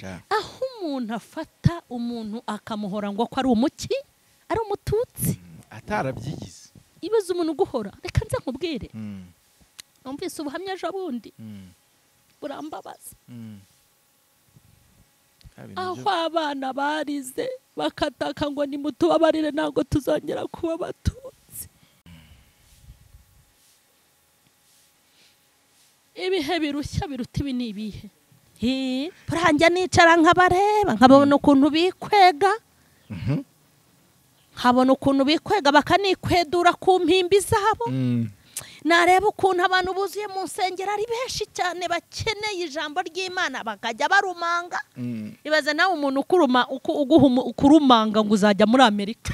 Aho umuntu afata umuntu akamuhora ngo ko ari umuki, ari umututsi, atarabyigize. Ibaze umuntu guhora, reka nze nkubwire. Numvise ubuhamya ejo bundi burambabaza. Aho abana barize bakataka ngo nimutubabarire ntabwo tuzongera kuba abatutsi. Ibihe birushya biruta ibi ni ibihe? Buranjya nicara nkabareba nkabona ukuntu bikwega, nkabona ukuntu bikwega bakanikwedura ku mpimbi zabo. Nareba ukuntu abantu buzuye mu nsengero ari benshi cyane bakeneye ijambo ry'Imana bakajya barumanga. Ibaze nawe umuntu ukuruma ukurumanga ngo uzajya muri Amerika.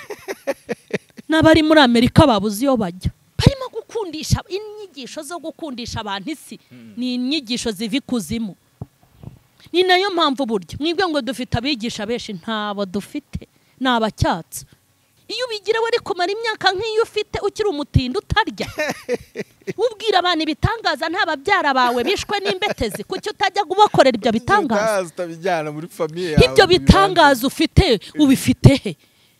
N'abari muri Amerika babuze iyo bajya. Barimo gukundisha inyigisho zo gukundisha abantu isi, ni inyigisho ziva ikuzimu. Ni nayo mpamvu buryo mwibwe ngo dufite abigisha benshi, ntabo dufite, ni abacyatsi. Iyo ubigira wari kumara imyaka nk'iyo ufite ukiri umutindi utarya, ubwira abantu ibitangaza nta babyara bawe bishwe n'imbetezi, kuki utajya kubakorera ibyo bitangaza? Ibyo bitangaza ufite ubifite he?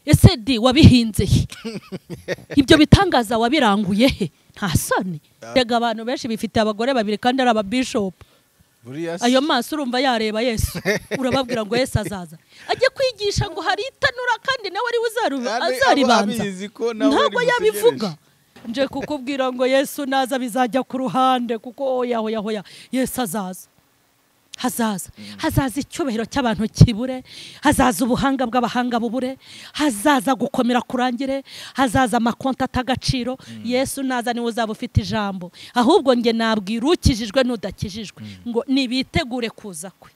Ese di wabihinze he? Ibyo bitangaza wabiranguye he? Nta soni. Rega abantu benshi bifite abagore babiri kandi ari ababishop. Ayo maso urumva yareba Yesu, urababwira ngo Yesu azaza ajye kwigisha ngo hari itanura kandi nawe ari uzaribanza, ntabwo yabivuga. Nje kukubwira ngo Yesu naza bizajya ku ruhande, kuko oya oya oya, Yesu azaza. Hazaza, hazaza icyubahiro cy'abantu kibure, hazaza ubuhanga bw'abahanga bubure, hazaza gukomera kurangire, hazaza amakonti atagaciro. Yesu naza niwe uzaba ufite ijambo. Ahubwo nge nabwira ukijijwe n'udakijijwe ngo nibitegure kuza kwe.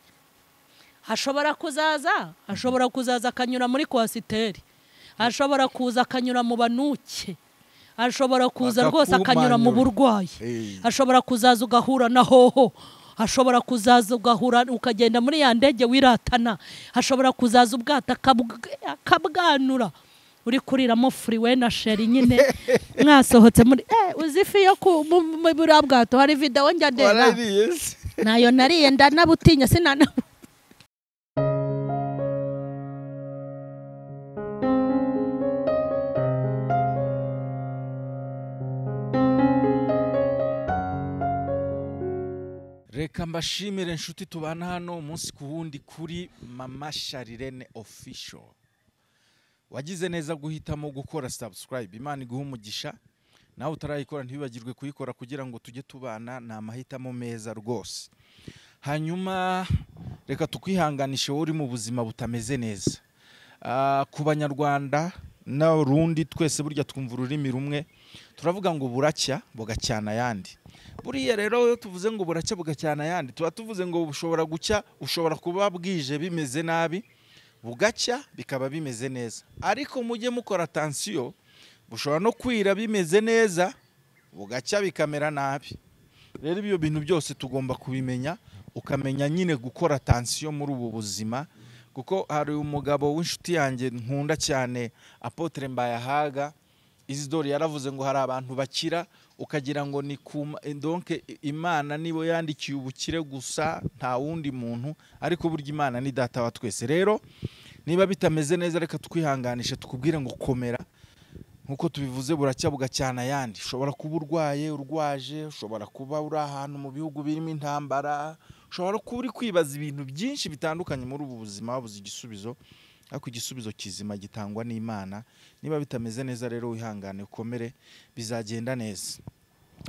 Hashobora kuzaza, ashobora kuzaza akanyura muri kwasiteri, ashobora kuza akanyura mu banuke, ashobora kuza rwose akanyura mu burwayi, ashobora kuzaza ugahura na hoho, ashobora kuzaza ugahura ukagenda muri ya ndege wiratana, ashobora kuzaza ubwata akabwanura uri kuriramo free na sheri nyine mwasohotse muri uzifi yo ku muri bwato. Hari video njya ndeba nayo nariye ndanabutinya sinana. Reka mbashimire inshuti tubana hano umunsi ku wundi kuri Mama Charlene Official. Wagize neza guhitamo gukora subscribe, Imana iguhe umugisha. Nawe utarayikora ntibibagirwe kuyikora kugira ngo tujye tubana, ni amahitamo meza rwose. Hanyuma reka tukwihanganishe wowe uri mu buzima butameze neza. Ku banyarwanda n'abarundi twese burya twumva ururimi rumwe, turavuga ngo buracya bugacyana yandi. Buriya rero iyo tuvuze ngo buracya bugacyana yandi, tuba tuvuze ngo bushobora gucya, ushobora kuba bwije bimeze nabi, bugacya bikaba bimeze neza. Ariko mujye mukora attention, bushobora no kwira bimeze neza, bugacya bikamera nabi. Rero ibyo bintu byose tugomba kubimenya, ukamenya nyine gukora attention muri ubu buzima. Kuko hari umugabo w'inshuti yanjye nkunda cyane, Apotre Mbayahaga Isidore, yaravuze ngo hari abantu bakira ukagira ngo ni donc Imana nibo yandikiye ubukire gusa nta wundi muntu, ariko burya Imana ni data wa twese. Rero niba bitameze neza reka twihanganishe tukubwire ngo komera, nkuko tubivuze buracya bugacyana yandi. Ushobora kuba urwaye, urwaje, ushobora kuba uri ahantu mu bihugu birimo intambara, ushobora kuba uri kwibaza ibintu byinshi bitandukanye muri ubu buzima wabuze igisubizo, ariko igisubizo kizima gitangwa n'Imana. Niba bitameze neza rero wihangane ukomere, bizagenda neza.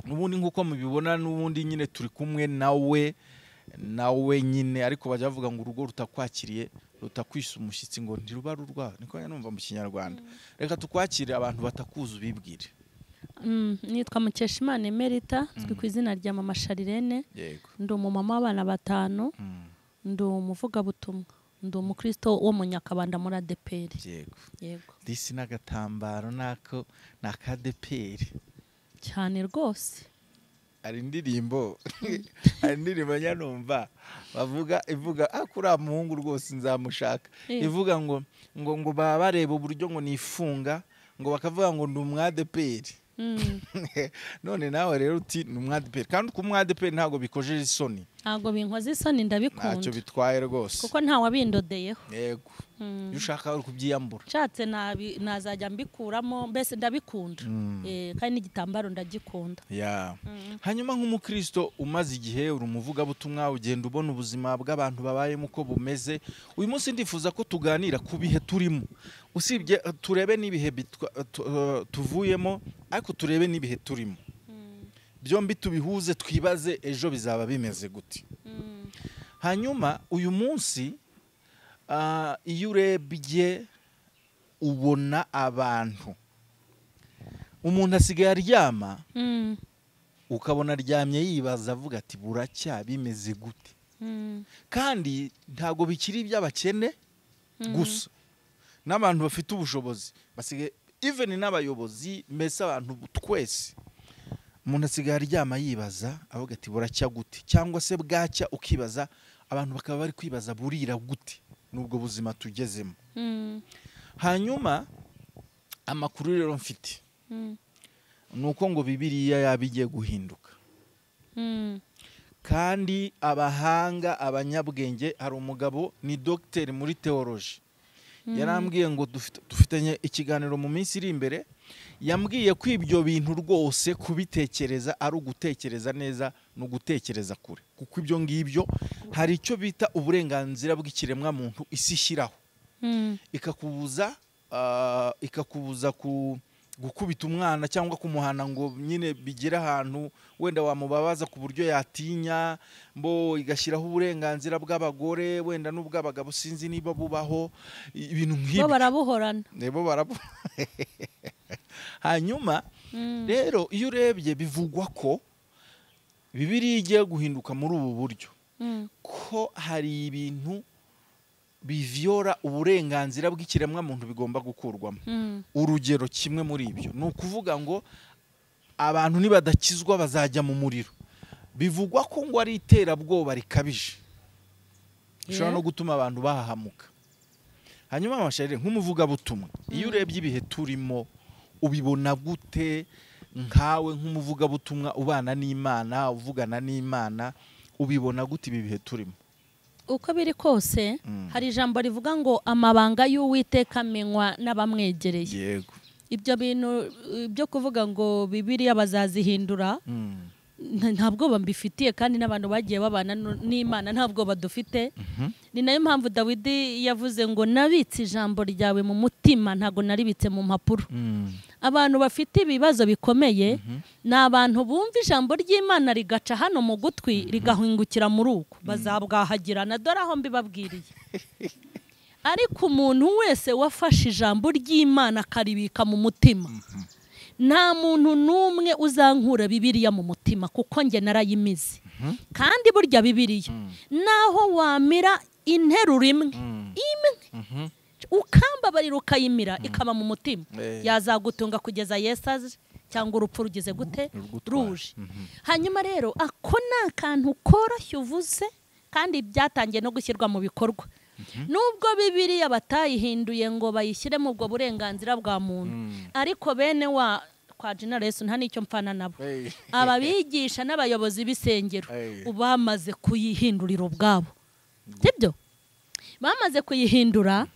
Nubundi nkuko mubibona nubundi nyine turi kumwe nawe nyine, ariko bajya bavuga ngo urugo rutakwakiriye rutakwisa umushyitsi ngo ntiruba rurwa, niko numva mu Kinyarwanda. Reka tukwakire abantu batakuzi ubibwire. Nitwa Mukeshimana Emerita, nzwi ku izina rya Mama Charlene. Ndi umumama w'abana batanu, ndi umuvugabutumwa, ndi umukristo wo mu Nyakabanda muri ADEPR. Yego. Yego. Disi n'agatambaro nako n'akadeperi cyane rwose. Hari indirimbo, hari indirimbo nyanumva bavuga ivuga akura muhungu rwose nzamushaka, ivuga ngo ngo ngo baba bareba uburyo ngo nifunga ngo bakavuga ngo ndi umwadeperi. None nawe rero uti ni umwadeperi, kandi ku mwadeperi ntago bikojeje isoni. Ntabwo binkoze isoni, ndabikunda. Ntacyo bitwaye rwose, kuko nta wabindodeyeho. Yego, iyo ushaka uri kubyiyambura. Nshatse nazajya mbikuramo, mbese ndabikunda. Kandi n'igitambaro ndagikunda. Hanyuma nk'umukristo umaze igihe uri umuvugabutumwa, ugenda ubona ubuzima bw'abantu babayemo uko bumeze. Uyu munsi ndifuza ko tuganira ku bihe turimo, usibye turebe n'ibihe tuvuyemo, ariko turebe n'ibihe turimo byombi tubihuze, twibaze ejo bizaba bimeze gute. Hanyuma uyu munsi iyo urebye ubona abantu, umuntu asigaye aryama ukabona aryamye yibaza avuga ati buracya bimeze gute. Kandi ntago bikiri iby'abakene gusa, n'abantu bafite ubushobozi basigaye, even n'abayobozi, mbese abantu twese, umuntu asigaye aryama yibaza avuga ati buracya gute, cyangwa se bwacya ukibaza, abantu bakaba bari kwibaza burira gute n'ubwo buzima tugezemo. Hanyuma amakuru rero mfite nuko ngo Bibiliya yaba igiye guhinduka. Kandi abahanga, abanyabwenge, hari umugabo ni dogiteri muri theology, yarambwiye ngo dufitanye ikiganiro mu minsi iri imbere, yambwiye ko ibyo bintu rwose kubitekereza ari ugutekereza neza no gutekereza kure, kuko ibyo ngibyo hari icyo bita uburenganzira bw'ikiremwa muntu isi ishyiraho, ikakubuza gukubita umwana cyangwa kumuhana ngo nyine bigere ahantu wenda wamubabaza ku buryo yatinya, mbo igashyiraho uburenganzira bw'abagore wenda n'ubw'abagabo, sinzi niba bubaho, ibintu nk'ibyo. Bo barabuhorana. Bo Hanyuma rero iyo urebye bivugwa ko Bibiliya igiye guhinduka muri ubu buryo, ko hari ibintu bivyora uburenganzira bw'ikiremwa muntu bigomba gukurwamo. Urugero kimwe muri ibyo ni ukuvuga ngo abantu nibadakizwa bazajya mu muriro. Bivugwa ko ngo ari iterabwoba rikabije, bishobora no gutuma abantu bahahamuka. Hanyuma amasharire nk'umuvugabutumwa, iyo urebye ibihe turimo ubibona gute nkawe nk'umuvugabutumwa ubana n'Imana, uvugana n'Imana, ubibona gute ibi bihe turimo? Uko biri kose hari ijambo rivuga ngo amabanga y'Uwiteka amenywa n'abamwegereye. Yego. Ibyo bintu byo kuvuga ngo Bibiliya bazazihindura ntabwo bambifitiye, kandi n'abantu bagiye babana n'Imana ntabwo badufite. Ni nayo mpamvu Dawidi yavuze ngo nabitse ijambo ryawe mu mutima, ntago naribitse mu mpapuro. Abantu bafite ibibazo bikomeye ni abantu bumva ijambo ry'Imana rigaca hano mu gutwi rigahingukira muri uko, bazabwahagirana, dore aho mbibabwiriye. Ariko umuntu wese wafashe ijambo ry'Imana akaribika mu mutima, nta muntu n'umwe uzankura Bibiliya mu mutima, kuko njye narayimize. Kandi burya Bibiliya naho wamira interuro imwe imwe ukambabarira ukayimira ikaba mu mutima, yazagutunga kugeza Yesu aje cyangwa urupfu rugeze gute ruje. Hanyuma rero ako ni akantu koroshye uvuze, kandi byatangiye no gushyirwa mu bikorwa. Nubwo Bibiliya batayihinduye ngo bayishyire mu bwo burenganzira bwa muntu, ariko bene wa kwa General Yesu nta nicyo mpfana nabo, ababigisha n'abayobozi b'isengero ubamaze kuyihindurira ubwabo. Sibyo? Bamaze kuyihindura,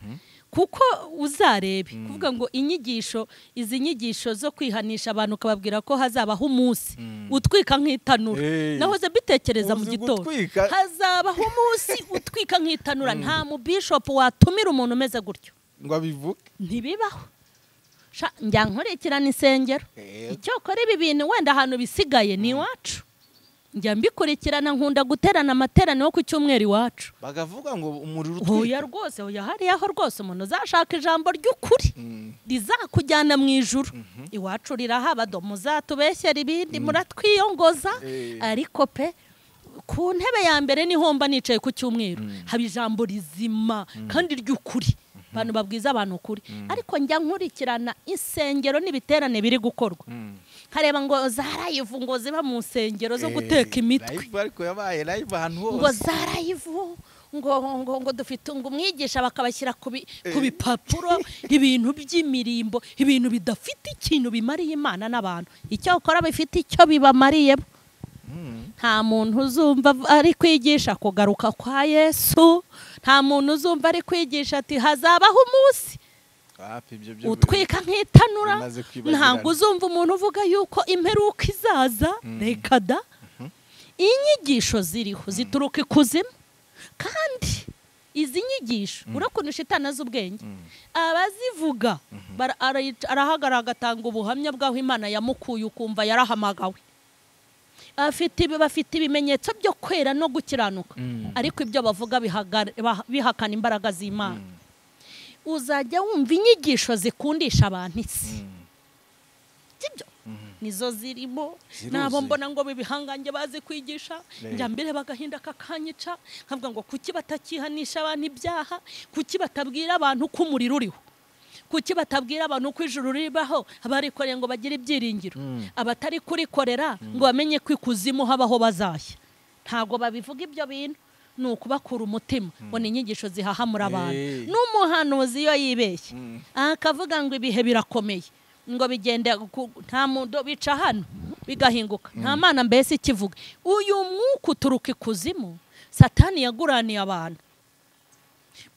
kuko uzarebe kuvuga ngo inyigisho, izi nyigisho zo kwihanisha abantu ukababwira ko hazabaho umunsi utwika nk'itanura. Nahoze mbitekereza mu gitondo, hazabaho umunsi utwika nk'itanura. Nta mu bishop watumira umuntu umeze gutyo ngo abivuge, ntibibaho. Njya nkurikirana insengero, icyokora ibi bintu wenda ahantu bisigaye ni iwacu, njya mbikurikirana, nkunda guterana amateraniro ku cyumweru iwacu, bagavuga ngo umuriro utwika. Oya rwose, oya hariya ho rwose umuntu uzashaka ijambo ry'ukuri rizakujyana mu ijuru, iwacu rirahaba, do muzatubeshyera ibindi muratwiyongoza, ariko pe ku ntebe ya mbere niho mba nicaye ku cyumweru, haba ijambo rizima kandi ry'ukuri, abantu babwiza abantu ukuri. Ariko njya nkurikirana insengero n'ibiterane biri gukorwa, kareba ngo za live ngo ziba mu nsengero zo guteka imitwe, ariko yabaye live ahantu hose, ngo za live ngo dufite ngo umwigisha bakabashyira ku bipapuro ibintu by'imirimbo, ibintu bidafite ikintu bimariye Imana n'abantu. Icyo ukora bifite icyo bibamariye. Nta muntu uzumva ari kwigisha kugaruka kwa Yesu, nta muntu uzumva ari kwigisha ati hazabaho umunsi utwika nk'itanura. Ntabwo uzumva umuntu uvuga yuko imperuka izaza. Reka da. Inyigisho ziriho zituruka ikuzimu, kandi izi nyigisho urakuntu shitani azi ubwenge, abazivuga arahagarara agatanga ubuhamya bw'aho Imana yamukuye, ukumva yarahamagawe. Bafite ibimenyetso byo kwera no gukiranuka, ariko ibyo bavuga bihakana imbaraga z'Imana. Uzajya wumva inyigisho zikundisha abantu isi, sibyo? Nizo zirimo. Nabo mbona ngo bibihangange bazi kwigisha, njya mbere bagahinda kakanyica, nkavuga ngo kuki batakihanisha abantu ibyaha, kuki batabwira abantu ko umuriro uriho, kuki batabwira abantu ko ijuru ribaho, abarikoreye ngo bagire ibyiringiro, abatari kurikorera ngo bamenye ko ikuzimu habaho bazashya. Ntago babivuga ibyo bintu, ni ukubakura umutima ngo ni inyigisho zihahamura abantu. N'umuhanuzi iyo yibeshye akavuga ngo ibihe birakomeye, ngo bigende nta muntu bica hano bigahinguka, nta mana mbese ikivuga. Uyu mwuka uturuka ikuzimu, Satani yaguraniye abantu.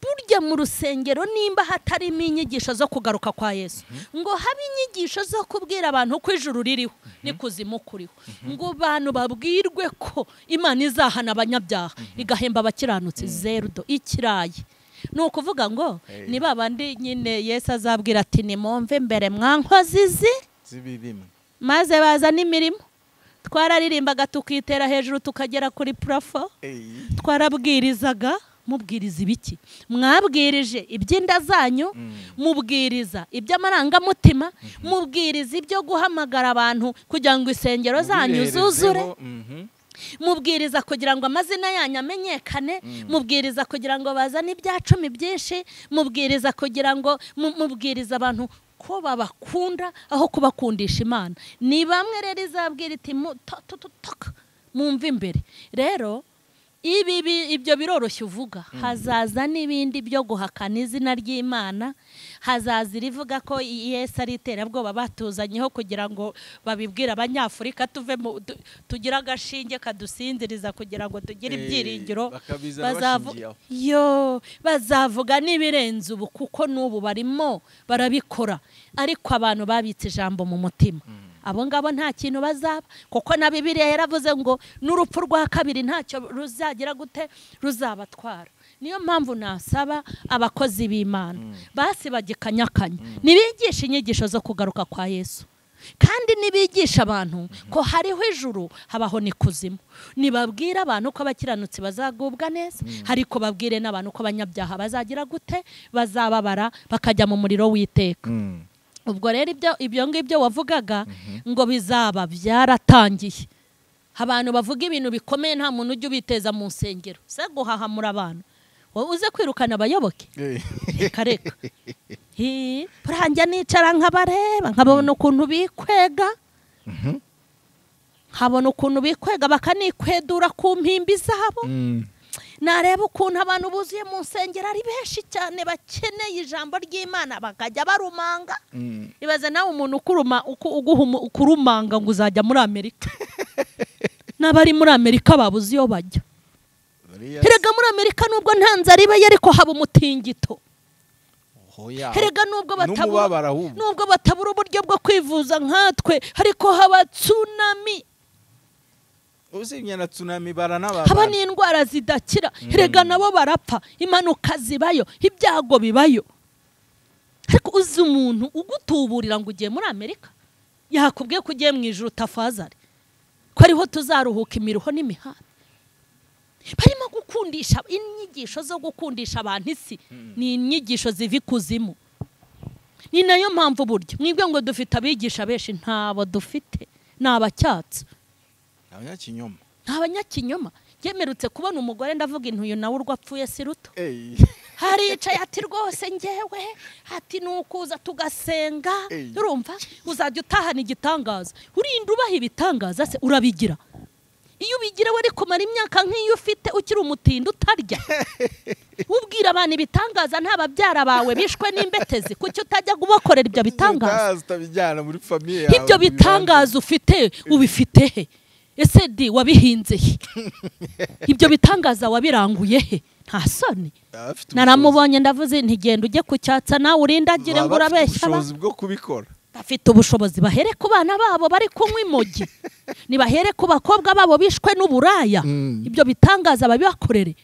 Burya mu rusengero nimba hatarimo inyigisho zo kugaruka kwa Yesu, ngo habe inyigisho zo kubwira abantu ko ijuru ririho n'ikuzimu kuriho, ngo abantu babwirwe ko Imana izahana abanyabyaha igahemba abakiranutsi, zerudo ikirayi. Ni ukuvuga ngo ni babandi nyine Yesu azabwira ati nimumve mbere mwankozi z'ibibi, maze baza n'imirimo. Twararirimbaga tukitera hejuru tukagera kuri plafo, twarabwirizaga. Mubwiriza ibiki? Mwabwirije iby'inda zanyu, mubwiriza iby'amarangamutima, mubwiriza ibyo guhamagara abantu kugira ngo isengero zanyu zuzure, mubwiriza kugira ngo amazina yanyu amenyekane, mubwiriza kugira ngo bazane ibya cumi byinshi, mubwiriza kugira ngo mubwiriza abantu ko babakunda aho kubakundisha Imana. Ni bamwe rero izabwira iti mumve imbere. Rero ibi ibyo biroroshye uvuga, hazaza n'ibindi byo guhakana izina ry'Imana, hazaza irivuga ko Yesu ari iterabwoba batuzanyeho kugira ngo babibwire abanyafurika tuve tugira agashinge kadusinziriza kugira ngo tugire ibyiringiro. Bazavuga n'ibirenze ubu, kuko n'ubu barimo barabikora, ariko abantu babitse ijambo mu mutima. Abo ngabo nta kintu bazaba, kuko na Bibiliya yaravuze ngo n'urupfu rwa kabiri ntacyo ruzagira gute ruzabatwara. Niyo mpamvu nasaba abakozi b'Imana basi bagikanyakanya, nibigisha inyigisho zo kugaruka kwa Yesu, kandi nibigisha abantu ko hariho ijuru habaho n'ikuzimu. Nibabwira abantu ko abakiranutsi bazagubwa neza, ariko babwire n'abantu ko abanyabyaha bazagira gute bazababara bakajya mu muriro w'iteka. Ubwo rero ibyo ngibyo wavugaga ngo bizaba byaratangiye. Abantu bavuga ibintu bikomeye, nta muntu ujya ubiteza mu nsengero. Se guhahamura abantu, wowe uze kwirukana abayoboke? Reka reka. Buranjya nicara nkabareba, nkabona ukuntu bikwega, nkabona ukuntu bikwega bakanikwedura ku mpimbi zabo. Nareba ukuntu abantu buzuye mu nsengero ari benshi cyane bakeneye ijambo ry'Imana bakajya barumanga. Ibaze nawe umuntu ukurumanga ngo uzajya muri Amerika. N'abari muri Amerika babuze iyo bajya. Erega muri Amerika nubwo nta nzara ibayo ariko haba umutingito. Erega nubwo batabura uburyo bwo kwivuza nkatwe, ariko haba tsunami. Usibye na tsunami baranababara, haba n'indwara zidakira. Erega nabo barapfa, impanuka zibayo, ibyago bibayo. Ariko uzi umuntu ugutuburira ngo ugiye muri Amerika, yakubwiye ko ugiye mu ijuru tafazari, ko ariho tuzaruhuka imiruho n'imihanda. Barimo gukundisha inyigisho zo gukundisha abantu isi, ni inyigisho ziva ikuzimu. Ni nayo mpamvu buryo mwibwe ngo dufite abigisha benshi, ntabo dufite, ni abacyatsi, abanyakinyoma. Abanyakinyoma. Yemerutse kubona umugore ndavuga intuyu nawe urwo apfuye si ruto. Haricaye ati rwose ngewe ati nukuza tugasenga, urumva uzajya utahana igitangaza. Urinda ubaha ibitangaza se urabigira? Iyo ubigira wari kumara imyaka nk'iyo ufite ukiri umutindi utarya. Ubwira abantu ibitangaza nta babyara bawe bishwe n'imbetezi, kuki utajya kubakorera ibyo bitangaza? Ibyo bitangaza ufite ubifite he? Ese di wabihinze he? Ibyo bitangaza wabiranguye he? Nta soni. Naramubonye ndavuze nti genda ujye kucyatsa nawe urindagire ngo urabeshya. Ubushobozi bwo kubikora. Bafite ubushobozi, bahere ku bana babo bari kunywa imogi, nibahere ku bakobwa babo bishwe n'uburaya. Ibyo bitangaza babibakorere.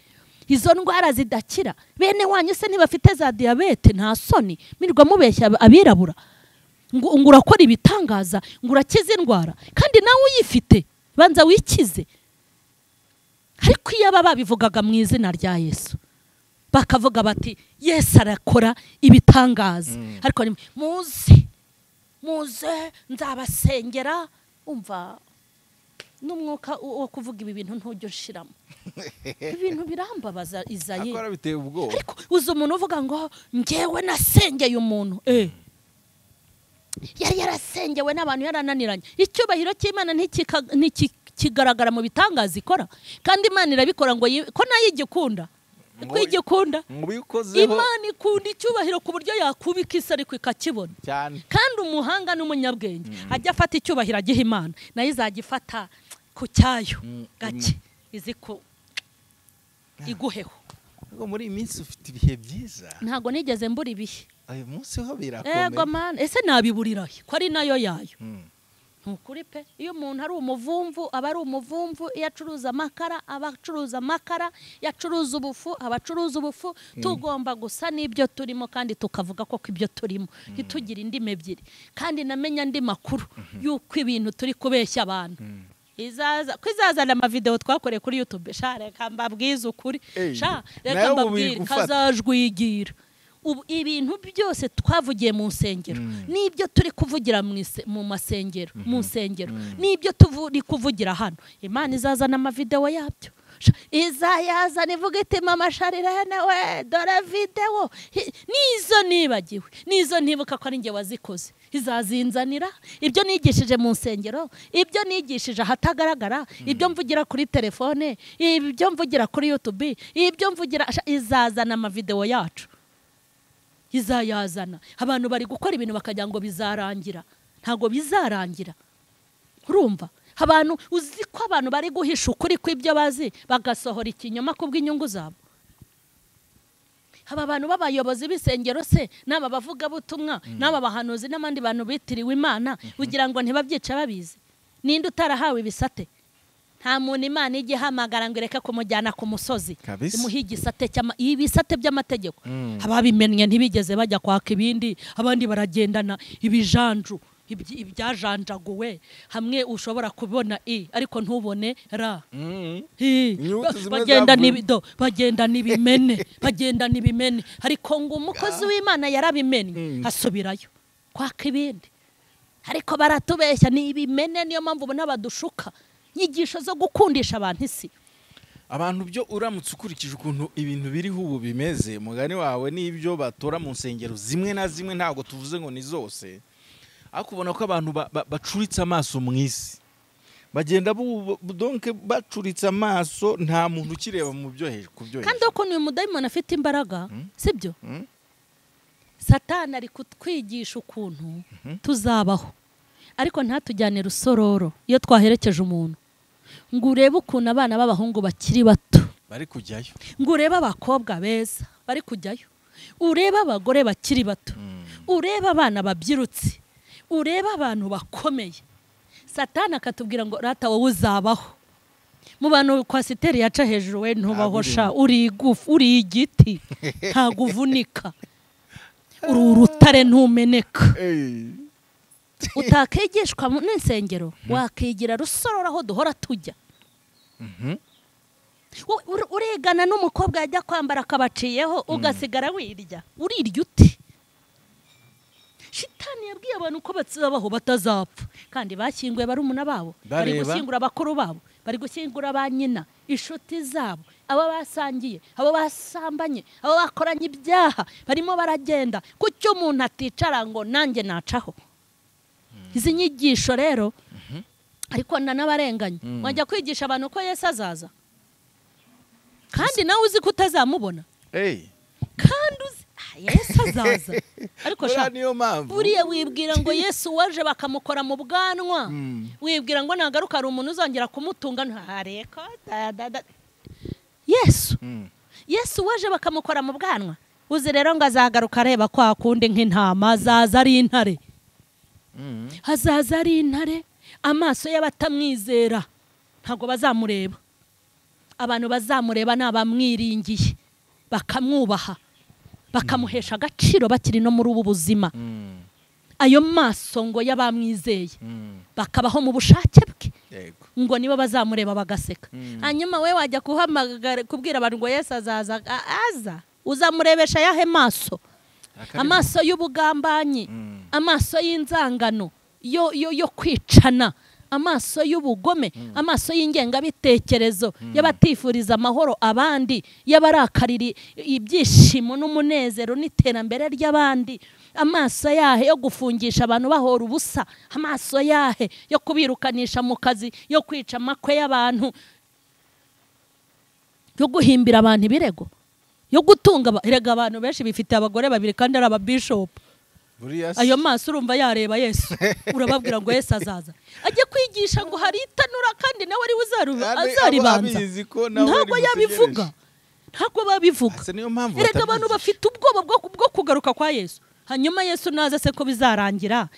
Izo ndwara zidakira, bene wanyu se ntibafite za diyabete? Nta soni, mirwa mubeshya abirabura ngo urakora ibitangaza, ngo urakize indwara kandi nawe uyifite, banza wikize. Ariko iyo aba babivugaga mu izina rya Yesu, bakavuga bati Yesu arakora ibitangaza, ariko muze muze nzabasengera. Umva n'umwuka wo kuvuga ibi bintu ntujya ushiramo. Ibintu birambabaza Izayi. Akora biteye ubwoba. Ariko uzi umuntu uvuga ngo ngewe nasengeye umuntu, yari yarasengewe n'abantu yarananiranye. Icyubahiro cy'Imana ntikigaragara mu bitangaza ikora, kandi Imana irabikora ngo ko nayo igikunda. Ko igikunda. Imana ikunda icyubahiro ku buryo yakubika isi ariko ikakibona. Kandi umuhanga n'umunyabwenge ajya afata icyubahiro agiha Imana, nayo izajya ifata ku cyayo gake izi ko iguheho. Muri iyi minsi ufite ibihe byiza. Ntago nigeze mbura ibihe. Ayo munsi ho birakomeye. Ego man, ese nabiburira ko ari nayo yayo. Ntukuri pe, iyo umuntu ari umuvumvu aba ari umuvumvu, iyo acuruza amakara aba acuruza amakara, yacuruza ubufu aba acuruza ubufu. Tugomba gusa n'ibyo turimo kandi tukavuga ko ibyo turimo, ntitugire indimi ebyiri. Kandi namenya andi makuru yuko ibintu turi kubeshya abantu. Izaza kwizazana ama video twakoreye kuri YouTube, sha reka mbabwize ukuri, sha reka mbabwire kazajwigira. Ubu ibintu byose twavugiye mu nsengero, nibyo turi kuvugira mu masengero, mu nsengero, nibyo turi kuvugira hano, Imana izazana ama video yabyo. Izayazana ivuga iti mama Sharirene we dore video nizo nibagiwe, nizo ntibuka ko ari nge wazikoze, izazinzanira. Ibyo nigishije mu nsengero, ibyo nigishije ahatagaragara, ibyo mvugira kuri telefone, ibyo mvugira kuri YouTube, ibyo mvugira, izazana ama video yacu. Izayazana. Abantu bari gukora ibintu bakajya ngo bizarangira, ntago bizarangira. Urumva abantu uzi ko abantu bari guhisha ukuri kw'ibyo bazi bagasohora ikinyoma kubw'inyungu zabo. Aba bantu b'abayobozi b'isengero se n'aba bavuga butumwa n'aba bahanuzi n'abandi bantu bitiriwe Imana, ugira ngo ntibabyica babizi? Ninde utarahawe ibisate? Nta muntu Imana ijye ihamagara ngo ireke kumujyana ku musozi imuhe igisate ibisate by'amategeko. Ababimennye ntibigeze bajya kwaka ibindi, abandi baragendana ibijanju ibyajanjaguwe, hamwe ushobora kubona i ariko ntubone ra. Bagenda n'ibido, bagenda n'ibimene, bagenda n'ibimene, ariko ngo umukozi w'Imana yarabimennye asubirayo kwaka ibindi. Ariko baratubeshya ni ibimene, niyo mpamvu ubona badushuka nyigisho zo gukundisha abantu isi. Abantu byo uramutse ukurikije ukuntu ibintu biriho ubu bimeze, mugani wawe n'ibyo batora mu nsengero zimwe na zimwe, ntago tuvuze ngo ni zose, ariko ubona ko abantu bacuritse amaso mu isi, bagenda donc bacuritse amaso, nta muntu ukireba mu byo hejuru ku byo hejuru. Kandi ukuntu uyu mudayimoni afite imbaraga, sibyo? Satani ari kutwigisha ukuntu tuzabaho, ariko ntatujyane rusororo iyo twaherekeje umuntu. Ngo urebe ukuntu abana b'abahungu bakiri bato bari kujyayo, ngo urebe abakobwa beza bari kujyayo, urebe abagore bakiri bato, urebe abana babyirutse, urebe abantu bakomeye. Satani akatubwira ngo rata wowe uzabaho. Mu bantu kwasiteri yaca hejuru we ntubahosha, uri igufu, uri igiti, ntago uvunika, uri urutare ntumeneka. Utakigishwa mu nsengero wakigira rusororo aho duhora tujya. Urigana n'umukobwa yajya kwambara akabaciyeho ugasigara wirya, urirya ute? Shitani yabwiye abantu ko bazabaho batazapfa, kandi bashyinguye barumuna babo, bari gushyingura abakuru babo, bari gushyingura ba nyina, inshuti zabo, abo basangiye, abo basambanye, abo bakoranye ibyaha, barimo baragenda. Kuki umuntu aticara ngo nanjye nacaho? Izi nyigisho rero ariko n'abarenganye wajya kwigisha abantu ko Yesu azaza, kandi nawe uzi ko utazamubona. Kandi uzi Yesu azaza. Ariko sha niyo mpamvu buriya wibwira ngo Yesu waje bakamukora mu bwanwa, wibwira ngo nagaruka ari umuntu uzongera kumutunga, ntareko. Yesu Yesu waje bakamukora mu bwanwa, uzi rero ngo azagaruka areba kwa kundi nk'intama, azaza ari intare. Azaza ari intare, amaso y'abatamwizera ntabwo bazamureba. Abantu bazamureba n'abamwiringiye bakamwubaha, bakamuhesha agaciro bakiri no muri ubu buzima. Ayo maso ngo y'abamwizeye bakabaho mu bushake bwe, ngo nibo bazamureba bagaseka. Hanyuma we wajya kuhamagara kubwira abantu ngo Yesu azaza, aza uzamurebesha yahe maso? Amaso y'ubugambanyi, amaso y'inzangano, yo kwicana, amaso y'ubugome, amaso y'ingengabitekerezo, y'abatifuriza amahoro abandi, y'abarakarira ibyishimo n'umunezero n'iterambere ry'abandi, amaso yahe yo gufungisha abantu bahora ubusa, amaso yahe yo kubirukanisha mu kazi, yo kwica amakwe y'abantu, yo guhimbira abantu ibirego, yo gutunga erega abantu benshi bifite abagore babiri kandi ari ababishop. Ayo maso urumva yareba Yesu, urababwira ngo Yesu azaza ajye kwigisha ngo hari itanura kandi nawe ari uzaribanza. Ntabwo yabivuga, ntabwo babivuga. Erega abantu bafite ubwoba bwo kugaruka kwa Yesu. Hanyuma Yesu naza se ko bizarangira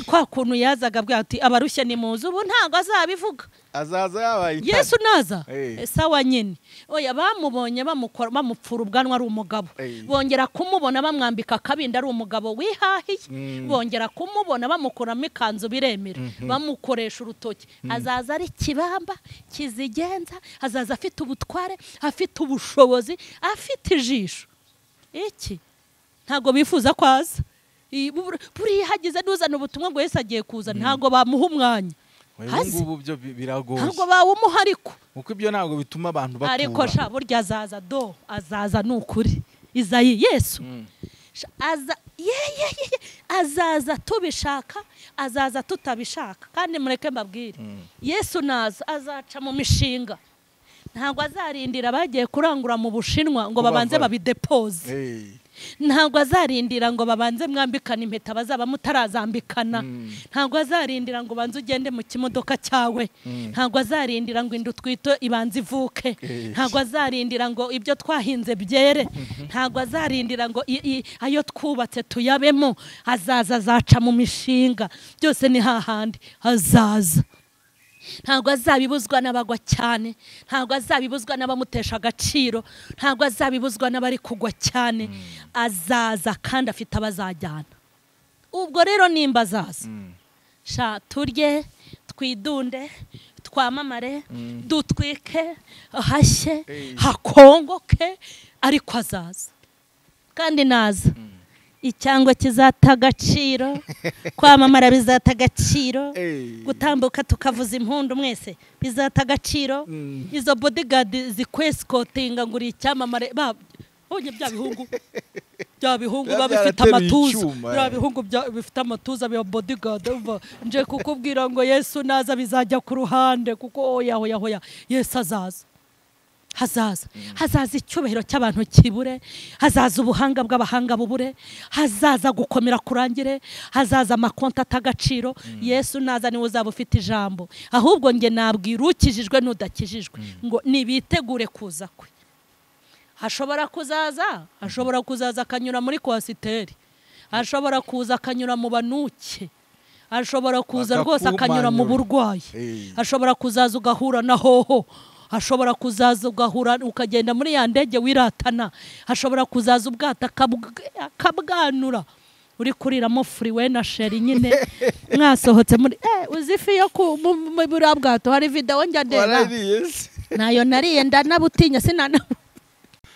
kwa kuntu yazaga abwira ati abarushye ni muzu, ubu ntabwo azabivuga, azaza yabaye intare. Yesu naza sawa nyine. Oya bamubonye bamukora bamupfura ubwanwa ari umugabo, bongera kumubona bamwambika akabinda ari umugabo wihahiye, bongera kumubona bamukuramo ikanzu biremera, bamukoresha urutoki. Azaza ari kibamba kizigenza, azaza afite ubutware, afite ubushobozi, afite ijisho. Iki ntago bifuza kwaza. Buriya hagize n'uzana ubutumwa ngo Yesu agiye kuza, ntago bamuha umwanya. Ubu byo biragoye, ntago bawumuha. Ariko kuko ibyo ntago bituma abantu batura. Ariko sha burya azaza do, azaza nukuri. Izayi Yesu aza azaza tubishaka, azaza tutabishaka. Kandi mureke mbabwire, Yesu naza azaca mu mishinga. Ntabwo azarindira bagiye kurangura mu Bushinwa ngo babanze babidepoze. Ntabwo azarindira ngo babanze mwambikana impeta bazaba mutarazambikana. Ntabwo azarindira ngo banze ugende mu kimodoka cyawe. Ntabwo azarindira ngo inda utwite ibanze ivuke. Ntabwo azarindira ngo ibyo twahinze byere. Ntabwo azarindira ngo ayo twubatse tuyabemo. Azaza azaca mu mishinga, byose ni hahandi azaza. Ntabwo azabibuzwa n'abagwa cyane, ntabwo azabibuzwa n'abamutesha agaciro, ntabwo azabibuzwa n'abari kugwa cyane. Azaza kandi afite abazajyana. Ubwo rero nimba azaza, sha turye, twidunde, twamamare, dutwike, hashye, hakongoke, ariko azaza. Kandi naza icyangwa kizata agaciro, kwamamara bizata agaciro, gutambuka tukavuza impundu mwese bizata agaciro. Izo bodyguard zikwescotinga ngo uri icyamamare, babonye bya bihungu, bya bihungu babifite amatuza, bya bihungu bifite amatuza bya bodyguard. Nje kukubwira ngo Yesu naza bizajya ku ruhande, kuko oya oya oya, Yesu azaza. Hazaza, hazaza icyubahiro cy'abantu kibure, hazaza ubuhanga bw'abahanga bubure, hazaza gukomera kurangire, hazaza amakonti atagaciro. Yesu naza niwe uzaba ufite ijambo. Ahubwo nge nabwira ukijijwe n'udakijijwe ngo nibitegure kuza kwe. Ashobora kuzaza, ashobora kuzaza akanyura muri kwasiteri, ashobora kuza akanyura mu banuke, ashobora kuza rwose akanyura mu burwayi, ashobora kuzaza ugahura na hoho, ashobora kuzaza ugahura ukagenda muri ya ndege wiratana, ashobora kuzaza ubwata akabwanura uri kuriramo furi we na sheri nyine mwasohotse muri uzi ifi yo muri bwato. Hari video njya ndeba nayo nariye ndanabutinya sinanabu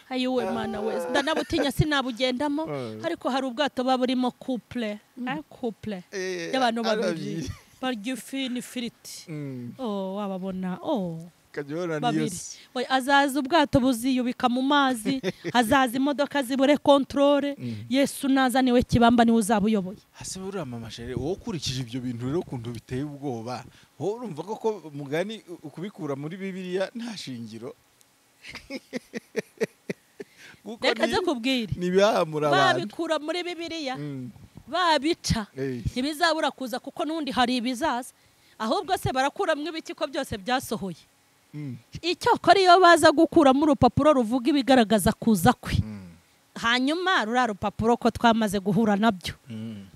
ayuwe mana we ndanabutinya sinabugendamo. Ariko hari ubwato baburimo couple couple y'abantu babiri barya ifi n'ifiriti. Oh wababona, oh babiri. Azaza ubwato buziyubika mu mazi, azaza imodoka zibure controle. Yesu naza niwe kibamba, niwe uzabuyoboye. Hase buriya mama Shere, wowe ukurikije ibyo bintu rero kuntu biteye ubwoba, wowe urumva koko mugani ukubikura muri Bibiliya nta shingiro? Kuko Reka nze kubwire, nibihamura abantu babikura muri Bibiliya, babica, ntibizabura kuza, kuko n'undi hari ibizaza. Ahubwo se barakuramwo ibiki ko byose byasohoye? Icyokora iyo baza gukuramo urupapuro ruvuga ibigaragaza kuza kwe, hanyuma ruriya rupapuro ko twamaze guhura nabyo,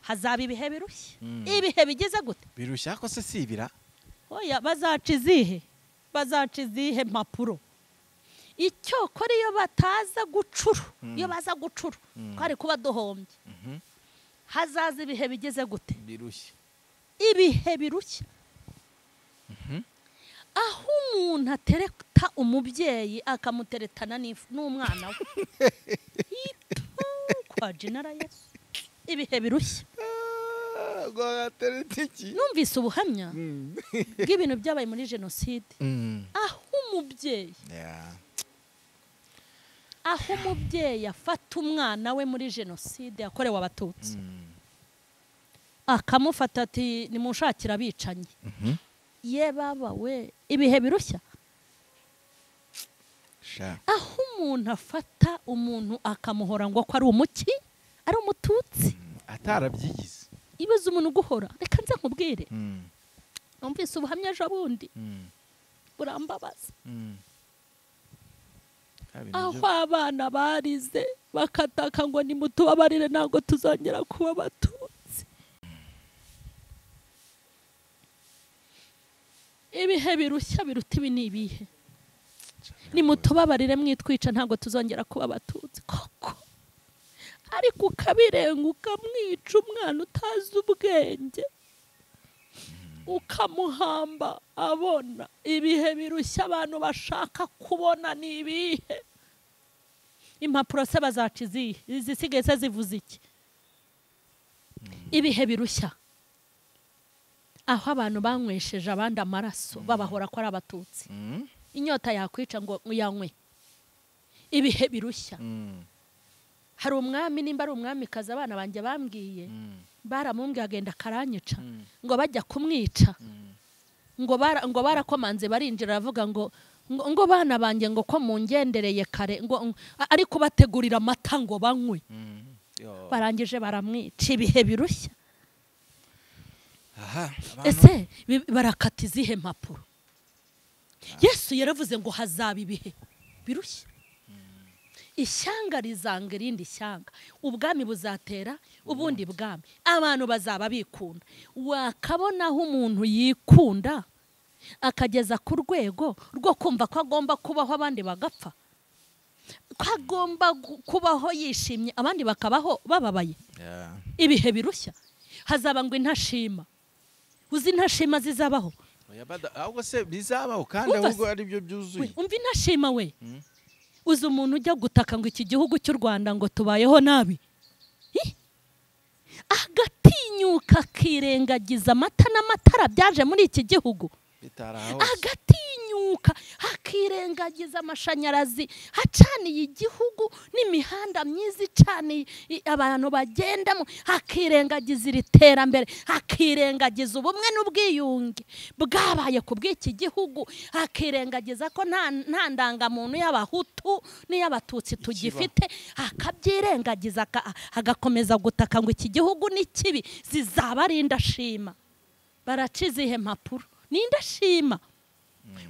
hazaba ibihe birushya. Ibihe bigize gute? Birushya ko se si ibira? Oya, bazaca izihe? Bazaca izihe mpapuro? Icyokora iyo bataza gucuru, iyo baza gucuru twari kuba duhombye. Hazaza ibihe bigeze gute? Birushya. Ibihe birushya, aho umuntu atereta umubyeyi akamuteretana n'umwana we. Kwa Jenara Yesu. Ibihe birushya. Numvise ubuhamya bw'ibintu byabaye muri jenoside, aho umubyeyi aho umubyeyi afata umwana we muri jenoside yakorewe Abatutsi, akamufata ati nimunshakira abicanyi. Ye baba we, ibihe birushya. Aho umuntu afata umuntu akamuhora ngo ko ari umuki, ari umututsi, atarabyigize. Ibaze umuntu guhora. Reka nze nkubwire, numvise ubuhamya ejo bundi burambabaza. Aho abana barize bakataka ngo nimutubabarire ntabwo tuzongera kuba Abatutsi. Ibihe birushya biruta ibi ni ibihe? Nimutubabarire mwitwica ntabwo tuzongera kuba Abatutsi koko. Ariko ukabirenga ukamwica umwana utazi ubwenge, ukamuhamba abona. Ibihe birushya abantu bashaka kubona ni ibihe? Impapuro se bazaca izihe? Izisigaye se zivuze iki? Ibihe birushya aho abantu banywesheje abandi amaraso babahora ko ari Abatutsi, inyota yakwica ngo uyanywe. Ibihe birushya. Hari umwami, nimba ari umwamikazi, abana banjye bambwiye, baramumbwiye agenda akaranyica, ngo bajya kumwica, ngo barakomanze barinjira, aravuga ngo ngo bana banjye ngo ko mungendereye kare, ngo ari kubategurira amata ngo banywe. Barangije baramwica. Ibihe birushya. Ese barakata izihe mpapuro? Yesu yaravuze ngo hazaba ibihe birushya. Ishyanga rizanga irindi shyanga, ubwami buzatera ubundi bwami, abantu bazaba bikunda. Wakabona aho umuntu yikunda akageza ku rwego rwo kumva ko agomba kubaho abandi bagapfa, ko agomba kubaho yishimye abandi bakabaho bababaye. Ibihe birushya. Hazaba ngo intashima. Uzi intashima zizabaho? Ahubwo se bizabaho kandi ahubwo ari byo byuzuye. Umva intashima we. Uzi umuntu ujya gutaka ngo iki gihugu cy'u Rwanda ngo tubayeho nabi, agatinyuka akirengagiza amata n'amatara byaje muri iki gihugu, agatinyuka akirengagiza amashanyarazi hacaniye igihugu n'imihanda myiza icaniye abantu bagendamo, akirengagiza iri terambere, akirengagiza ubumwe n'ubwiyunge bwabaye ku bw'iki gihugu, akirengagiza ko nta ndangamuntu y'Abahutu n'iy'Abatutsi tugifite, akabyirengagiza agakomeza gutaka ngo iki gihugu ni kibi. Zizaba ari indashima. Baraca izihe mpapuro? Ni indashima.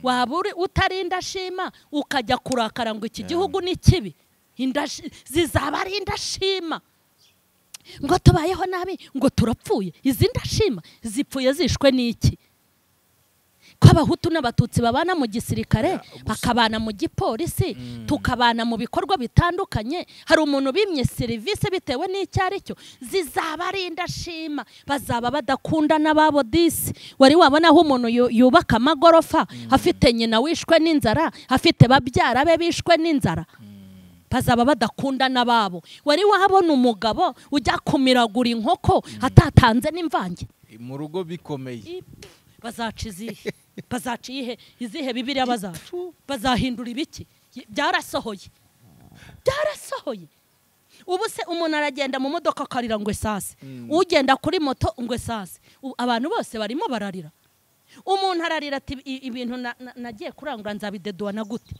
Waba utari indashima ukajya kurakara ngo iki gihugu ni kibi, zizaba ari indashima. Ngo tubayeho nabi, ngo turapfuye. Izi ndashima zipfuye zishwe n'iki? Ko Abahutu n'Abatutsi babana mu gisirikare, bakabana mu gipolisi, tukabana mu bikorwa bitandukanye, hari umuntu bimye serivisi bitewe n'icyo ari cyo, zizaba ari indashima. Bazaba badakunda n'ababo disi. Wari wabona aho umuntu yubaka amagorofa afite nyina wishwe n'inzara, afite babyara be bishwe n'inzara? Bazaba badakunda n'ababo. Wari wabona umugabo ujya kumiragura inkoko atatanze n'imvange mu rugo bikomeye? Bazaca izihe? Bazaca iyihe? Izihe Bibiliya bazaca? Bazahindura ibiki? Byarasohoye, byarasohoye. Ubu se umuntu aragenda mu modoka akarira ngo esase, ugenda kuri moto ngo esase, abantu bose barimo bararira. Umuntu ararira ati ibintu nagiye kurangura nzabideduwa na gute?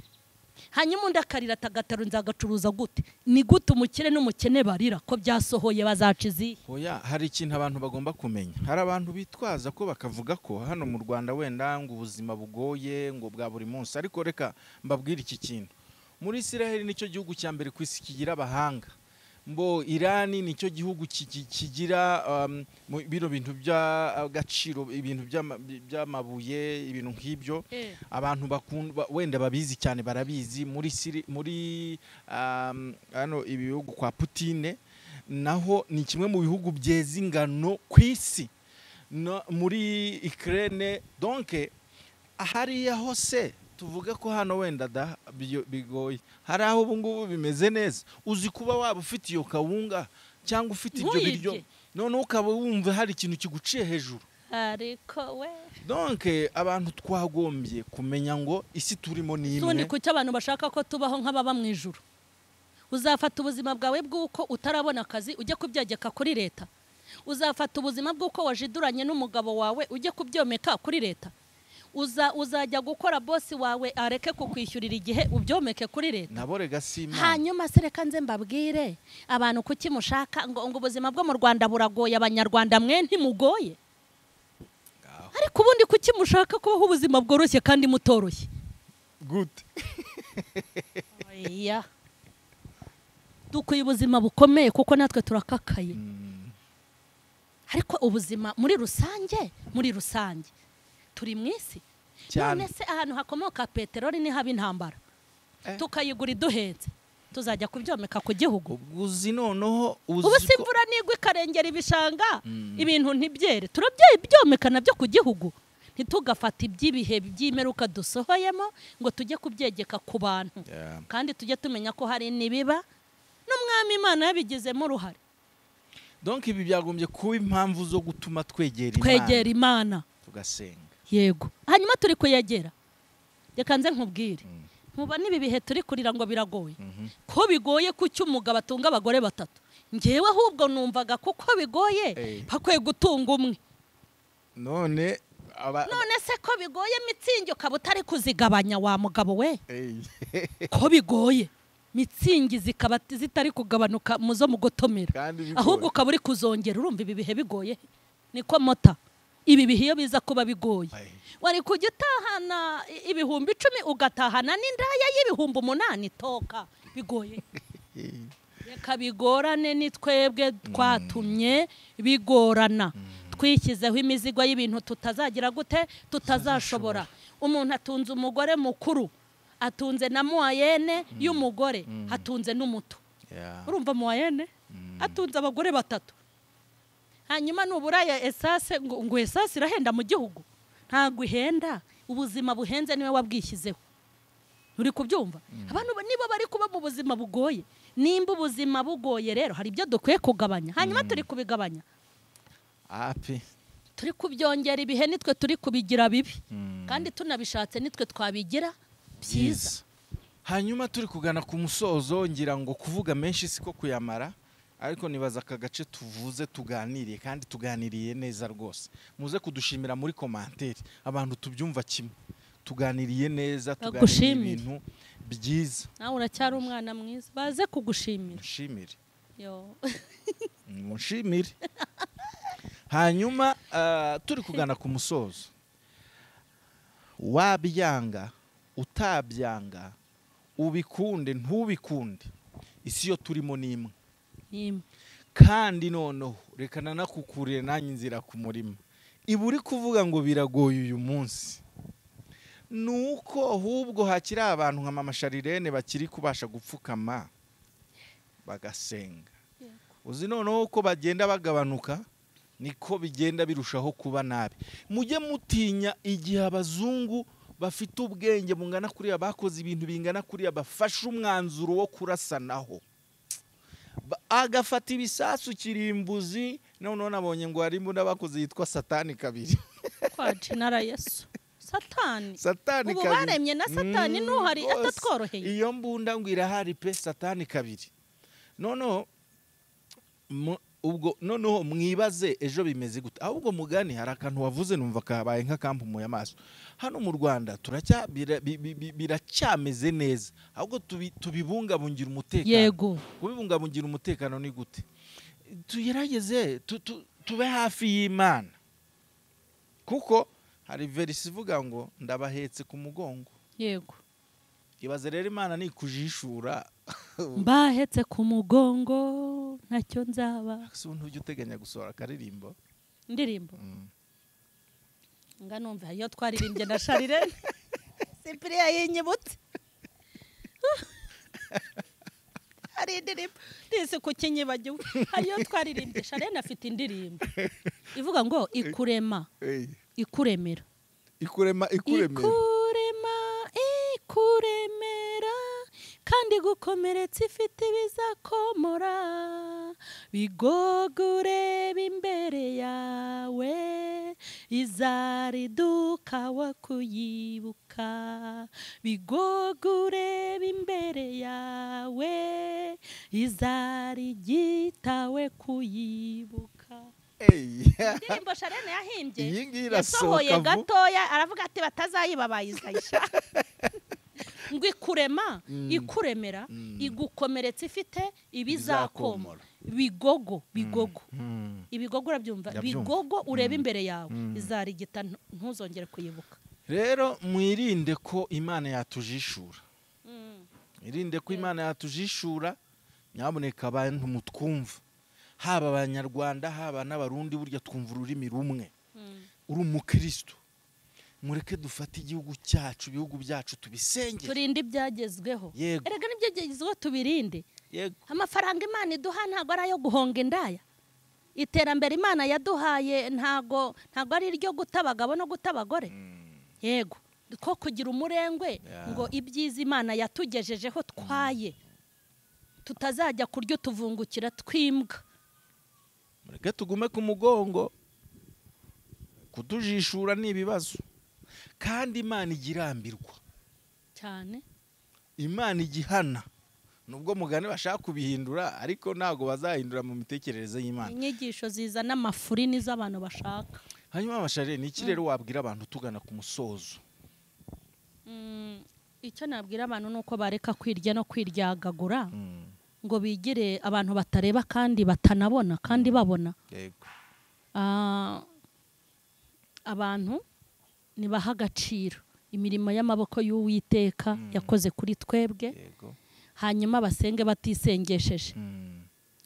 Hanyuma undi akarira atagataro nzagacuruza gute? Ni gute umukire n'umukene barira ko byasohoye bazaca izihe? Oya, hari ikintu abantu bagomba kumenya. Hari abantu bitwaza ko bakavuga ko hano mu Rwanda wenda ngo ubuzima bugoye ngo bwa buri munsi, ariko reka mbabwire iki kintu. Muri Israel nicyo gihugu cya mbere ku isi kigira abahanga. Mbo Irani nicyo gihugu kigira bino bintu by'agaciro, ibintu by'amabuye, ibintu nk'ibyo. Abantu bakunda wenda babizi cyane barabizi. Muri muri hano ibihugu kwa Putine naho ni kimwe mu bihugu byeza ingano ku isi. No, muri Ukraine donc hariya hose tuvuge ko hano wenda da bigoye, hari aho ubu ngubu bimeze neza. Uzi kuba waba ufite iyo kawunga cyangwa ufite ibyo biryo none ukaba wumva hari ikintu kiguciye hejuru. Ariko we donc abantu twagombye kumenya ngo isi turimo ni imwe. Sundi kuki abantu bashaka ko tubaho nk'ababa mu ijuru? Uzafata ubuzima bwawe bw'uko utarabona akazi ujye kubyegeka kuri leta. Uzafata ubuzima bw'uko wajiduranye n'umugabo wawe ujye kubyomeka kuri leta. Uzajya gukora bosi wawe areke kukwishyurira igihe ubyomeke kuri leta. Naborega sima. Hanyuma se reka nze mbabwire abantu kuki mushaka ngo ubuzima bwo mu Rwanda buragoye, abanyarwanda mwe ntimugoye. Ariko ubundi kuki mushaka kubaho ubuzima bworoshye kandi mutoroshye? Good. Oya. Dukwiye ubuzima bukomeye kuko natwe turakakaye. Ariko ubuzima muri rusange turi mu isi. None se ahantu hakomoka peteroli ni haba intambara, tukayigura iduhenze, tuzajya kubyomeka ku gihugu? Uzi noneho ubu se imvura nigwa ikarengera ibishanga ibintu ntibyere, turabyomeka nabyo ku gihugu. Ntitugafata iby'ibihe by'imeruka dusohoyemo ngo tujye kubyegeka ku bantu. Kandi tujye tumenya ko hari nibiba n'umwami Imana yabigizemo uruhare. Donc ibi byagombye kuba impamvu zo gutuma twegera Imana, tugasenga. Yego. Hanyuma turi kuyegera. Reka nze nkubwire. Nkuba nibi bihe turi kurira ngo biragoye. Ko bigoye kuki umugabo atunga abagore batatu? Ngewe ahubwo numvaga kuko bigoye bakwiye gutunga umwe. None none se ko bigoye mitsingi ukaba utari kuzigabanya wa mugabo we? Ko bigoye mitsingi zikaba zitari kugabanuka muzo mugotomera, ahubwo ukaba uri kuzongera. Urumva ibi bihe bigoye niko mota. Ibi bihe iyo biza kuba bigoye wari kujya utahana 10,000 ugatahana n'indaya y'8,000. Toka bigoye. Reka bigorane, ni twebwe twatumye bigorana. Twishyizeho imizigo y'ibintu tutazagira gute, tutazashobora. Umuntu atunze umugore mukuru, atunze na moyenne y'umugore, atunze n'umuto. Urumva moyenne atunze abagore batatu. Hanyuma nuburaya esase ngo esase irahenda mu gihugu. Ntago ihenda, ubuzima buhenze niwe wabwishyizeho. Uri kubyumva? Abantu nibo bari kuba mu buzima bugoye. Nimba ubuzima bugoye rero hari ibyo dukwiye kugabanya. Hanyuma turi kubigabanya. Api. Turi kubyongera ibihe nitwe turi kubigira bibi. Kandi tunabishatse nitwe twabigira byiza. Hanyuma turi kugana ku musozo, ngira ngo kuvuga menshi siko kuyamara. Ariko nibaza aka gace tuvuze tuganiriye kandi tuganiriye neza rwose. Muze kudushimira muri commentaire abantu tubyumva kimwe. Tuganiriye neza, tuganiriye ibintu byiza. Nawe uracyari umwana mwiza, baze kugushimira. Mushimire. Yo. Mushimire. Hanyuma turi kugana ku musozo. Wabyanga, utabyanga, ubikunde ntubikunde, isi yo turimo ni imwe. Kandi noneho reka nanakukurire nanjye inzira ku murima. Iba uri kuvuga ngo biragoye uyu munsi, nuko ahubwo hakiri abantu nka mama Sharirene bakiri kubasha gupfukama bagasenga. Uzi noneho uko bagenda bagabanuka niko bigenda birushaho kuba nabi. Mujye mutinya igihe abazungu bafite ubwenge bungana kuriya, bakoze ibintu bingana kuriya, bafashe umwanzuro wo kurasanaho, agafata ibisasu kirimbuzi. None nabonye ngo hari imbunda bakoze yitwa Satani kabiri. Kwa jinara Yesu. Satani. Satani ubu kabiri. Baremye na Satani nuhari atatworoheye. Iyo mbunda ngo irahari pe, Satani kabiri. Noneho Ubwo noneho mwibaze ejo bimeze gute. Ahubwo mugani hari akantu wavuze numva kabaye nk'akampumuye amaso. Hano mu Rwanda biracyameze neza, ahubwo tubibungabungira umutekano. Yego. Kubibungabungira umutekano ni gute? Tugerageze tube hafi y'Imana, kuko hari verisi ivuga ngo ndabahetse ku mugongo. Yego. Ibaze rero Imana nikujishura mbahetse ku mugongo ntacyo nzaba. Ese ntujya uteganya gusohora akaririmbo? Indirimbo nga numva iyo twaririmbye na Charlene Cyprien yinyibutse. Hari indirimbo ndese kukinyibagiwe. Hari iyo twaririmbye Charlene afite indirimbo ivuga ngo ikurema ikuremera. Ikurema ikuremera. Ikurema ikuremera kandi gukomeretsa ifite bizakomora bigogure imbere yawe izariduka wakuyibuka bigogure imbere yawe izarigitawe kuyibuka. Indirimbo Charlene yahimbye yasohoye gatoya aravuga ati batazayiba bayizayisha. Ngo ikurema ikuremera igukomeretsa ifite ibizakomora bigogo bigogo ibigogo urabyumva bigogo ureba imbere yawe izarigita ntuzongere kuyibuka. Rero mwirinde ko Imana yatujishura. Mwirinde ko Imana yatujishura. Nyaboneka abantu mutwumva, haba abanyarwanda haba n'abarundi, burya twumva ururimi rumwe. Uri umukristo, mureke dufate igihugu cyacu, ibihugu byacu tubisenge, turinde ibyagezweho. Erega n'ibyagezweho tubirinde. Yego. Amafaranga Imana iduha ntago ari ayo guhonga indaya. Iterambere Imana yaduhaye ntago ari iryo guta abagabo no guta abagore. Yego. Ko kugira umurengwe ngo ibyiza Imana yatugejejeho twaye tutazajya kuryo tuvungukira twimbwa. Mureke tugume ku mugongo, kutujishura ni ibibazo. Kandi Imana igirambirwa cyane, Imana igihana. Nubwo mugani bashaka kubihindura, ariko ntago bazahindura mu mitekerereze y'Imana. Inyigisho zizana amafuri nizo abantu bashaka. Hanyuma Basharire, ni iki rero wabwira abantu tugana ku musozo? Icyo nabwira abantu nuko bareka kwirya no kwiryagagura ngo bigire abantu batareba kandi batanabona kandi babona. Yego. Abantu nibaha agaciro imirimo y'amaboko y'Uwiteka yakoze kuri twebwe. Yego. Hanyuma basenge batisengesheje.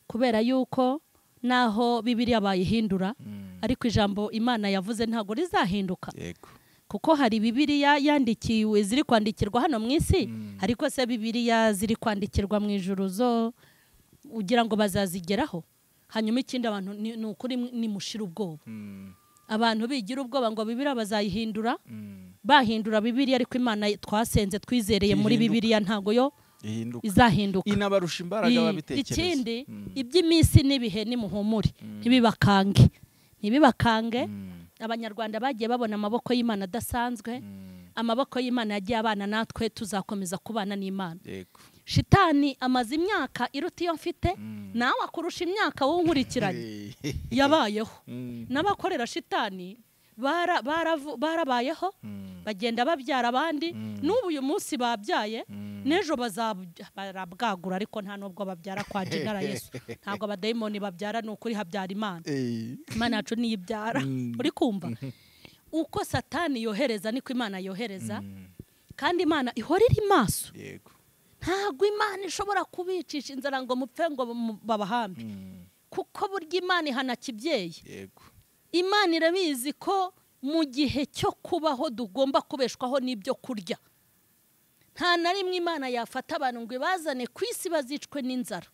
Kubera yuko naho Bibiliya bayihindura, ariko ijambo Imana yavuze ntago rizahinduka. Yego. Kuko hari Bibiliya yandikiwe ziri kwandikirwa hano mu isi, ariko se Bibiliya ziri kwandikirwa mu ijuru zo ugira ngo bazazigeraho. Hanyuma ikindi abantu ni ukuri ni mushira ubwoba. Abantu bigira ubwoba ngo Bibiliya bazayihindura, bahindura Bibiliya, ariko Imana twasenze twizereye muri Bibiliya ntago yo izahinduka. Inabarusha imbaraga babitekereza. Ikindi iby'iminsi n'ibihe nimuhumure, ntibibakange. Ntibibakange. Abanyarwanda bagiye babona amaboko y'Imana adasanzwe. Amaboko y'Imana yagiye abana natwe, tuzakomeza kubana n'Imana. Yego. Shitani amaze imyaka iruta iyo mfite, nawe akurusha imyaka wowe nkurikiranye. Yabayeho. N'abakorera shitani barabayeho, bagenda babyara abandi, n'ubu uyu munsi babyaye, n'ejo bazabwagura, ariko nta nubwo babyara kwa Jenara Yesu. Ntabwo abadayimoni babyara, ni ukuri habyara Imana. Imana yacu niyibyara. Uri kumva? Uko Satani yohereza niko Imana yohereza, kandi Imana ihora iri maso. Yego. Ntabwo Imana ishobora kubicisha inzara ngo mupfe ngo babahambe. Kuko burya Imana ihana kibyeyi. Yego. Imana irabizi ko mu gihe cyo kubaho tugomba kubeshwaho n'ibyo kurya. Nta na rimwe Imana yafata abantu ngo ibazane ku isi bazicwe n'inzara.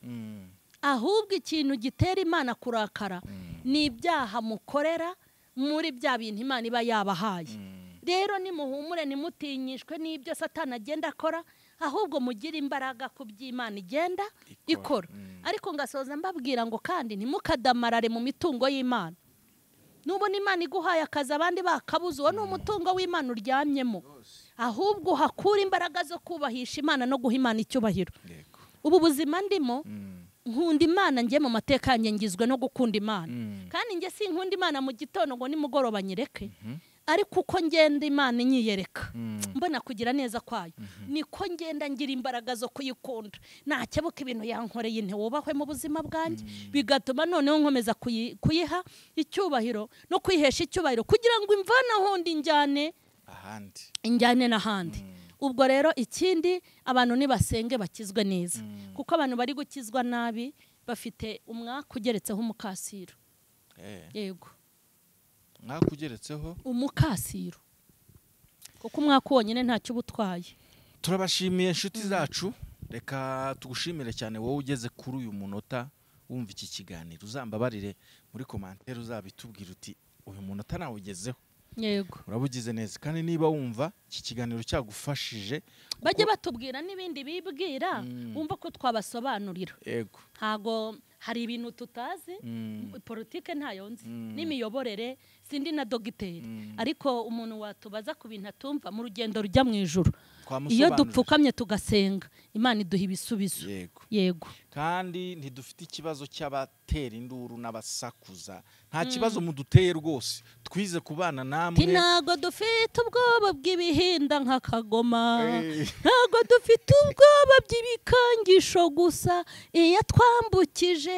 Ahubwo ikintu gitera Imana kurakara ni ibyaha mukorera muri bya bintu Imana iba yabahaye. Rero nimuhumure, nimutinyishwe n'ibyo Satani agenda akora, ahubwo mugire imbaraga ku by'Imana igenda ikora. Ariko ngasoza mbabwira ngo kandi ntimukadamarare mu mitungo y'Imana. Nubona Imana iguhaye akazi abandi bakabuze, uwo ni umutungo w'Imana uryamyemo. Ahubwo uhakura imbaraga zo kubahisha Imana no guha Imana icyubahiro. Ubu buzima ndimo Nkunda Imana njye mu mateka yanjye ngizwe no gukunda Imana. Kandi njye sinkunda Imana mu gitondo ngo nimugoroba nyireke. Ariko uko ngenda Imana inyiyereka mbona kugira neza kwayo, niko ngenda ngira imbaraga zo kuyikunda. Nakebuka ibintu yankoreye ntiwubahwe mu buzima bwanjye, bigatuma noneho nkomeza kuyiha icyubahiro no kwihesha icyubahiro kugira ngo imvane aho ndi njyane ahandi, injyane n'ahandi. Ubwo rero ikindi abantu nibasenge bakizwe neza, kuko abantu bari gukizwa nabi bafite umwaka ugeretseho umukasiro. Yego, mwakugeretseho umukasiro, kuko umwaka wonyine ntacyo ubutwaye. Turabashimiye inshuti zacu, reka tugushimire cyane wowe ugeze kuri uyu munota wumva iki kiganiro. Uzambabarire muri commentaire uzabitubwira uti uyu munota nawugezeho. Yego, urabugize neza. Kandi niba wumva iki kiganiro cyagufashije, bajye batubwira n'ibindi bibwira, wumva ko twabasobanurira. Yego, ntago hari ibintu tutazi, politike ntayo nzi, n'imiyoborere sindi na dogiteri, ariko umuntu watubaza ku bintu atumva mu rugendo rujya mu ijuru, iyo dupfukamye tugasenga Imana iduha ibisubizo. Yego. Yego. Kandi ntidufite ikibazo cy'abatera induru n'abasakuza, nta kibazo muduteye rwose, twize kubana namwe. Ntago dufite ubwoba bw'ibihinda nka Kagoma, ntago dufite ubwoba by'ibikangisho gusa, iyo twambukije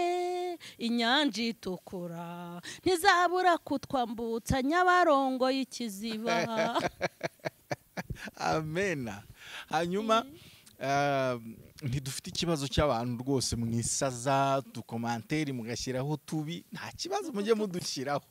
inyanja itukura ntizabura kutwambutsa Nyabarongo y'ikiziba. Amena. Hanyuma ntidufite ikibazo cy'abantu rwose mwisaza dukomanteri mugashyiraho tubi, nta kibazo mujye mudushyiraho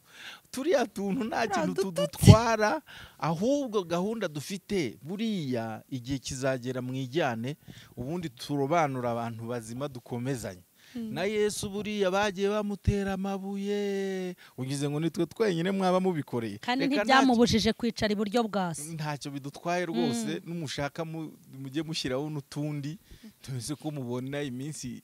turiya tuntu, nta kintu tudutwara. Ahubwo gahunda dufite buriya igihe kizagera mwijyane, ubundi turobanura abantu bazima dukomezanye. Na Yesu buriya bagiye bamutera amabuye, ugize ngo nitwe twenyine mwaba mubikoreye, kandi ntibyamubujije kwicara iburyo bwa se. Ntacyo bidutwaye rwose, numushaka mujye mushyiraho n'utundi tuzi ko mubona iminsi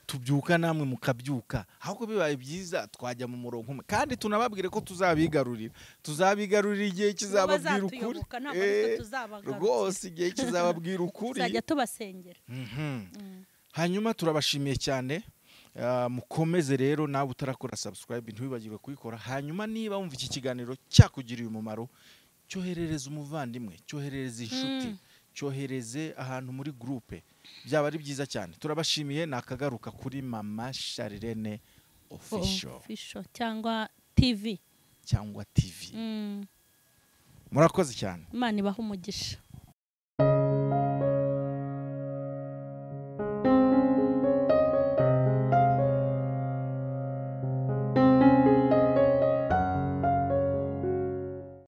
tubyuka namwe mukabyuka. Ahubwo bibaye byiza twajya mu murongo umwe, kandi tunababwire ko tuzabigarurira, tuzabigarurira igihe kizababwira ukuri rwose, igihe kizababwira ukuri tuzajya tubasengera. Hanyuma turabashimiye cyane. Mukomeze rero, nawe utarakora subscribe ntiwibagirwe kuyikora. Hanyuma niba wumva iki kiganiro cyakugiriye umumaro, cyoherereze umuvandimwe, cyoherereze inshuti, cyohereze ahantu muri groupe, byaba ari byiza cyane. Turabashimiye. Nakagaruka kuri Mama Charlene Official cyangwa TV, cyangwa TV. Murakoze cyane, Imana ibahe umugisha.